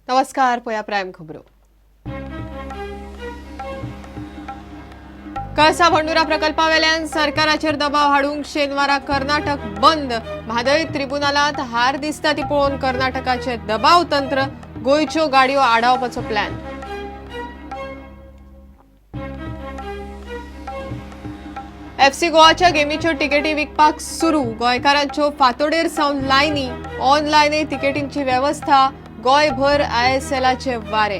नमस्कार, पळया प्रायम खबरो. कळसा भंडुरा प्रकल्पावेल्यान सरकाराचेर दबाव हाडूंक शेनवारा कर्नाटक बंद. म्हादय त्रिबुनालांत हार दिसता ती पळोवन कर्नाटकाचे दबाव तंत्र, गोंयच्यो गाडयो आडावपाचो प्लॅन. एफसी गोवाच्या गेमीच्यो तिकेटी विकपाक सुरू. गोंयकारांच्यो फांतोडेर सावन लायनी, ऑनलायनय तिकेटींची वेवस्था. गोंयभर आयएसएलाचे वारे.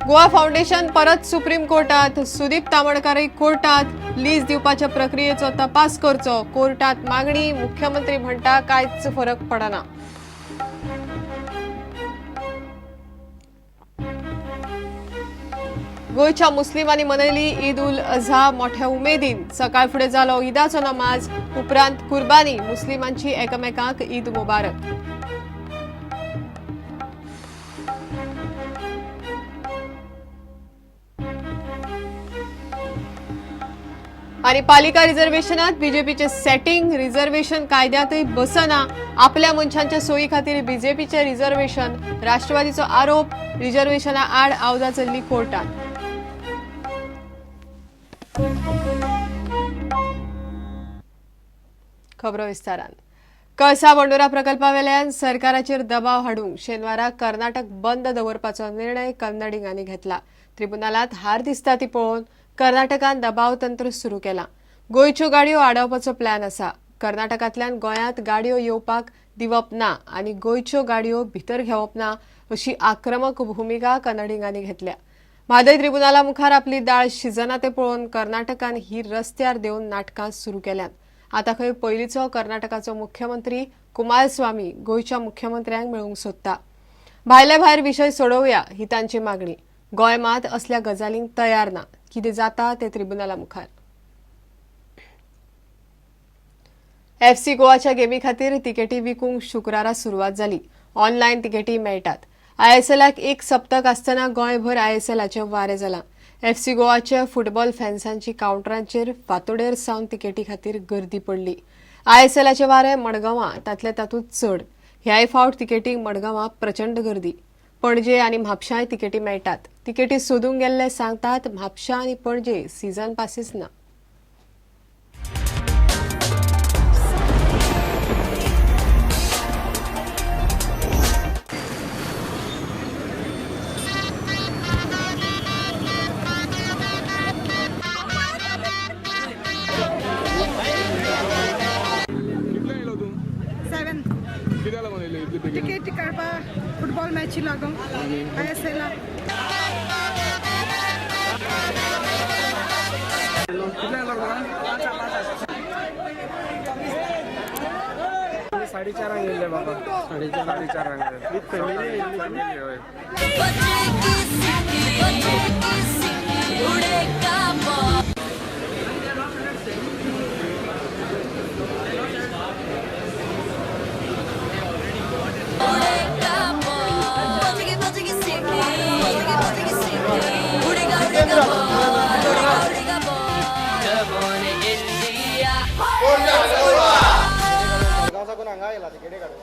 गोवा फाउंडेशन परत सुप्रीम कोर्टात. सुदीप तामणकारय कोर्टात. लीज दिवपाच्या प्रक्रियेचो तपास करचो, कोर्टात मागणी. मुख्यमंत्री म्हणटा कांयच फरक पडना. गोंयच्या मुस्लिमांनी मनयली ईद उल अझा मोठ्या उमेदीन. सकाळ फुडें जालो ईदाचो नमाज, उपरांत कुर्बानी. मुस्लिमांची एकामेकांक ईद मुबारक. आणि पालिका रिझर्वेशनात बीजेपीचे सेटिंग. रिझर्वेशन कायद्यातय बसना. आपल्या मनशांच्या सोयी खातीर बीजेपीचे रिझर्वेशन, राष्ट्रवादीचो आरोप. रिझर्वेशना आड आवदा चल्ली कोर्टात. खबरो विस्तारान. कळसा बंडोरा प्रकल्पावेल्यान सरकाराचेर दबाव हाडूंक शेनवारा कर्नाटक बंद दवरपाचो निर्णय कन्नडिगांनी घेतला. त्रिबुनालांत हार दिसता ती पळोवन कर्नाटकान दबाव तंत्र सुरू केलां. गोंयच्यो गाडयो आडावपाचो प्लॅन आसा. कर्नाटकांतल्यान गोंयांत गाडयो येवपाक दिवप ना आनी गोंयच्यो गाडयो भितर घेवप ना, अशी आक्रमक भुमिका कन्नडिगांनी घेतल्या. म्हादय त्रिबुनाला मुखार आपली दाळ शिजना ते पळोवन कर्नाटकान ही रस्त्यार देवन नाटकां सुरू केल्यांत. आता खंय पयलींचो कर्नाटकाचो मुख्यमंत्री कुमारस्वामी गोंयच्या मुख्यमंत्र्यांक मेळूंक सोदता. भायले भायर विशय सोडोवया ही तांची मागणी. गोंय मात असल्या गजालींक तयार ना. कितें जाता ते त्रिबुनाला मुखार. एफसी गोवाच्या गेमी खातीर तिकेटी विकूंक शुक्रारा सुरवात जाली. ऑनलायन तिकेटी मेळटात. आयएसएलाक एक सप्तक आसतना गोंयभर आयएसएलाचें वारें जालां. एफसी गोवाच्या फुटबॉल फॅन्सांची कावंटरांचेर फांतोडेर सावन तिकेटी खातीर गर्दी पडली. आयएसएलाचें वारें मडगांवां तांतले तातूंत चड. ह्याय फावट तिकेटींक मडगांवां प्रचंड गर्दी. पणजे आनी म्हापशांय तिकेटी मेळटात. तिकेटी सोदूंक गेल्ले सांगतात, म्हापशां आनी पणजे सीझन पासीस ना. कितल्यांक येयलो तूं? 7. कित्याक लागून येयले इतले बेगीन? टिकेटी काडपा, फुटबॉल मॅची लागून, आयएसएला. कितल्यांक येयलो तुका? 4:30 येयल्ले बाबा, 4:30. With family? फॅमिली, हय. बच्चे की सिटी, बच्चे की सिटी, उड़ेगा बॉल. उड़ेगा बॉल. बजेगी बजेगी सिटी, बजेगी बजेगी सिटी, उड़ेगा उड़ेगा बॉल, उड़ेगा उड़ेगा ball. Come on India. Madgaon साकून हांगा आयला तिकेटी काडून.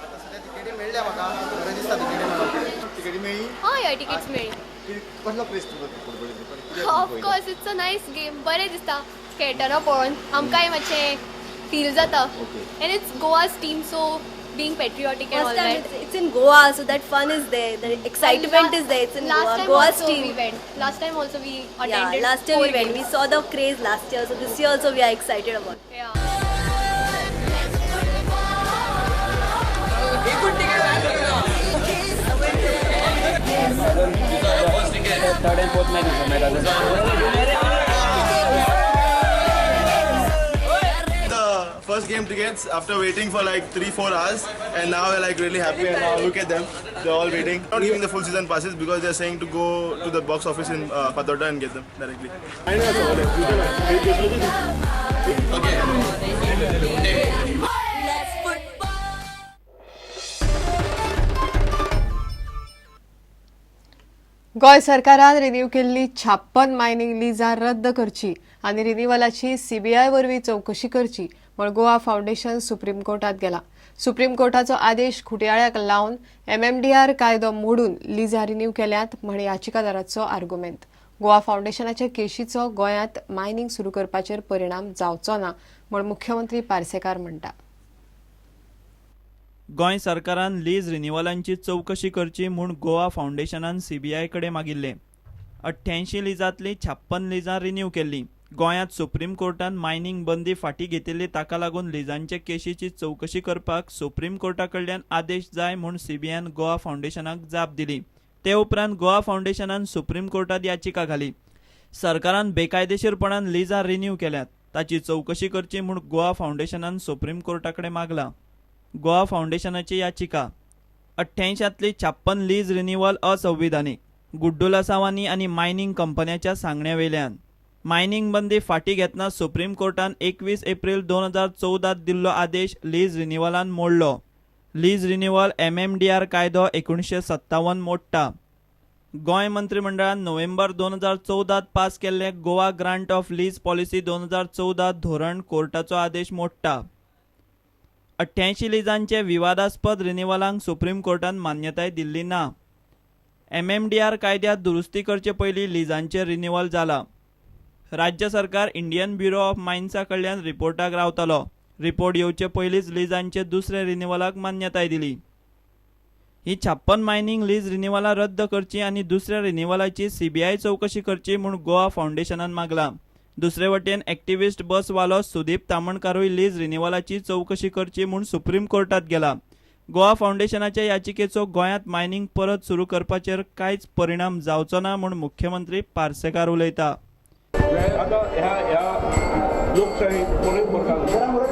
आतां सद्या तिकेटी मेळ्ळ्या म्हाका. बरें दिसता तिकेटी मेळोन. तिकेटी मेळ्ळी? हय हय, टिकेट्स मेळ्ळी. कसलो क्रेज तुका फुटबॉलाचो? Of course, it's a nice game. बरें दिसता खेळटना पळोवन. आमकांय मातशें फील जाता. And it's Goa's team, so being patriotic and First all time that. it's in Goa, so that fun is there. The excitement is there. It's in Last Goa. time Goa's also team. we went. Last time also we Yeah, attended last year four we went. We games. saw the craze last year, so this year also we are excited about. Yeah. Third and fourth match आसा मागीर अजून. The first game tickets after waiting for like 3-4 hours, and now we're like really happy, and now look at them, they're all waiting. Not giving the full season passes because they're saying to go to the box office in Fatorda and get them directly. Let's football. Goa सरकारान renew केल्ली 56 mining लिजां रद्द करची आनी रिन्युअलाची CBI वरवीं चवकशी करची म्हूण Goa foundation supreme कोर्टात गेला. सुप्रीम कोर्टाचो आदेश खुटयाळ्याक लावन एमएमडीआर कायदो मोडून लिजां रिन्यू केल्यात म्हण याचिकादाराचो आर्गुमेंत. गोवा फावंडेशनाच्या केशीचो गोंयांत मायनिंग सुरू करपाचेर परिणाम जावचो ना म्हूण मुख्यमंत्री पार्सेकार म्हणटा. गोंय सरकारान लीज रिन्युअलांची चवकशी करची म्हूण गोवा फावंडेशनान सीबीआय कडेन मागिल्लें. 88 लिजांतलीं 56 लिजां रिन्यू केल्लीं. गोंयांत सुप्रीम कोर्टान मायनिंग बंदी फाटीं घेतिल्ली, ताका लागून लिजांचे केशीची चवकशी करपाक सुप्रीम कोर्टा कडल्यान आदेश जाय म्हूण सीबीआयन गोवा फावंडेशनाक जाप दिली. ते उपरांत गोवा फावंडेशनान सुप्रीम कोर्टात याचिका घाली. सरकारान बेकायदेशीरपणान लिजां रिन्यू केल्यात, ताची चवकशी करची म्हूण गोवा फावंडेशनान सुप्रीम कोर्टा कडेन मागलां. गोवा फावंडेशनाची याचिका 88 56 लीज रिन्युअल असंविधानीक, गुड्डुलासांवांनी आनी मायनिंग कंपन्याच्या सांगण्या वेल्यान. मायनिंग बंदी फाटीं घेतना सुप्रीम कोर्टान 21 एप्रील 2014 दिल्लो आदेश लीज रिन्युअलान मोडलो. लीज रिन्युअल एमएमडीआर कायदो 1957 मोडटा. गोंय मंत्रिमंडळान नोव्हेंबर 2014 पास केल्ले Goa grant of lease policy 2014 धोरण कोर्टाचो आदेश मोडटा. 88 लिजांचे विवादास्पद रिन्युअलांक सुप्रीम कोर्टान मान्यताय दिल्ली ना. एमएमडीआर कायद्यात दुरुस्ती करचे पयलीं लिजांचे रिन्युअल जाला. राज्य सरकार इंडियन ब्युरो ऑफ मायन्सा कडल्यान रिपोर्टाक रावतालो. रिपोर्ट येवचे पयलींच लिजांचे दुसरे रिन्युअलाक मान्यताय दिली. ही 56 मायनिंग लीज रिन्युअलां रद्द करची आनी दुसऱ्या रिन्युअलाची सीबीआय चवकशी करची म्हूण गोवा फावंडेशनान मागलां. दुसरे वटेन एक्टिविस्ट बसवालो सुदीप तामणकारूय लीज रिन्युअलाची चवकशी करची म्हूण सुप्रीम कोर्टात गेला. गोवा फावंडेशनाच्या याचिकेचो गोंयांत मायनिंग परत सुरू करपाचेर कांयच परिणाम जावचो ना म्हूण मुख्यमंत्री पार्सेकार उलयता. आतां ह्या ह्या लोकशाही कोणूय फरक.